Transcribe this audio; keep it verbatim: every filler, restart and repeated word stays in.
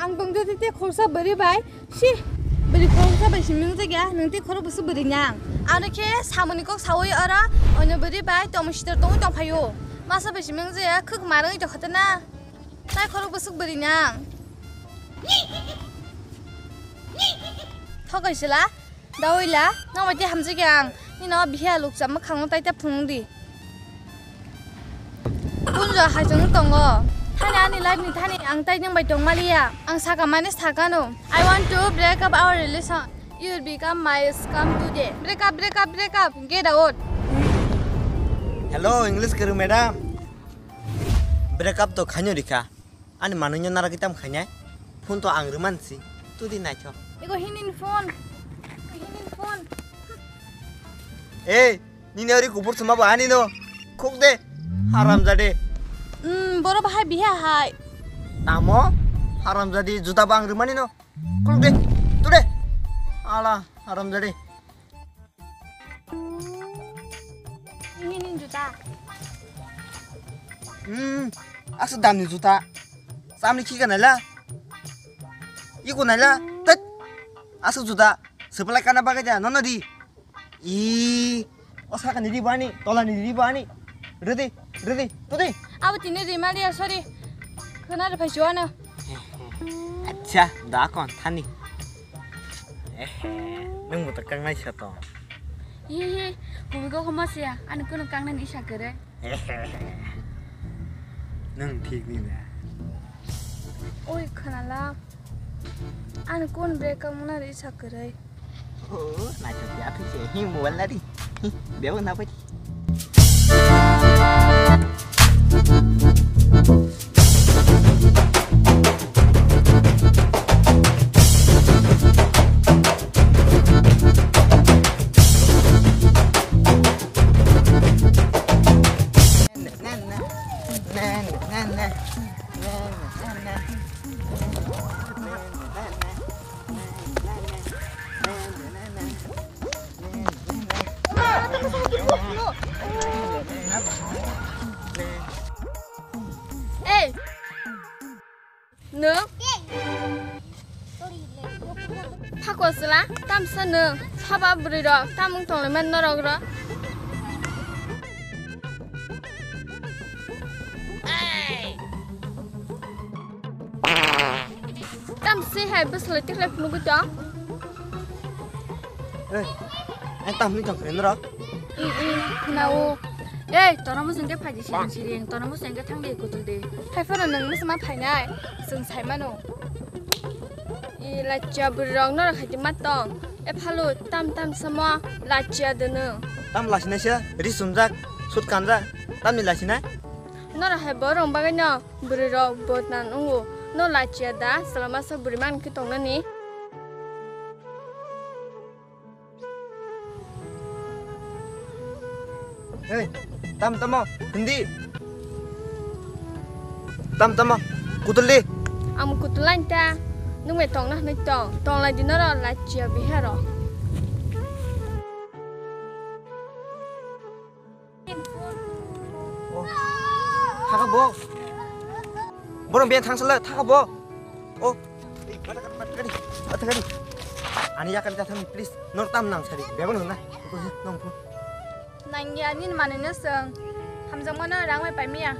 Ang tongtwi tei khoroksa bwrwi bai, si, bwrwi khoroksa bai simi wngjakya, nwng tei khorok bwswk bwrwi nang. Ano khe samoni kok sawi oro, ono bwrwi bai tongmung sitor tongwi tongphaio. Masa bai simi wngjakya, khwk manwi tongkha tana. Tai khorok bwswk bwrwi nang. Thokai sila. Dawi la, nang bai tei hamjak ya ang. Nino bihi aluk chama khangno tai ta phunung di. Kunjo hai chwng tongo. Thani ani life ni thani ang tai nang bai tong maliya. Ang saka mane sakano. I want to break up our relation. You become my scam today. Break up, break up, break up. Get out. Hello, English guru madam. Break up to khaino rikha. Ani manwi no naragwi tamo khainai? Phone to ang rwman si. Tudi naithok. Ego hinin phone. Hinin phone. Ei, nini ori kubur suma bo ani no. Khuk de. Haramjadi. Hmm, boro bahai biha hai. Tamo? Haramjadi juta bo ang rwmani no. Khuk de. Tude. Ala, haramjadi. Ini, ini juta. Hmm, aswk damni juta. Chamni khika naila. Iko naila. Tet. Aswk juta. Swpalai kana bagwi da. Nono di. I. O sakani di bani. Tolani di bani. Redi. Redi. Tudi. Abo tini rimaliya, sorry. Khana rwphai chuano. Acha, da kon thani. Ehe, nwng bo to kangnai sa to. Hi hi, kubui kok homa siya, ani kunu kangnai ni isa kere. Nwng thik ni na. Oi khanala, ani kun break up na ri isa kere. Oh, na to ya phi se, hi mobile na ri. Hi, bebo na pati. Ei! Nwng? Phakosla, tamsa nwng? Haba bwrwi rok, tamung tonglaimani norok rok? Tam se hai bwswlai tikhlai phunugwi tong. Ei, ang tam hwnwi tong khe norok? I, i, khwnao. Ei, tona muchung khe phaidi siring siring, tona muchung khe thangdi kutul de. Hai phano nwng muchung ma phainai, chwng sai mano. I, lachia bwrwi rok norok hai ma tong. E phalu, tam tam samo lachia de nwng. Tam lachinaisa, ri sumjak, sut kanjak, tamni lachina? Norok hai borok bagwi no. Bwrwi rok bodnam wngo. No lachia da, chwla masa bwrwi man khe tongnani. Hey, tam tamo, hindi. Tam tamo, kutul di. Amo kutul lain ta. Nung me tongna hwnwi tong. Tong lai di norok lachia biharo. Oh. Thaka bo. Borok biyang thangsa le, thaka bo. Oh. Ei, mata kari, mata kari, mata kari. Ani yakari ta thani, please. Nor tam nang sari. Bego nang na. Nang phu. Nangya nini manwi no swng. Hamjakmano rang bai paimiya.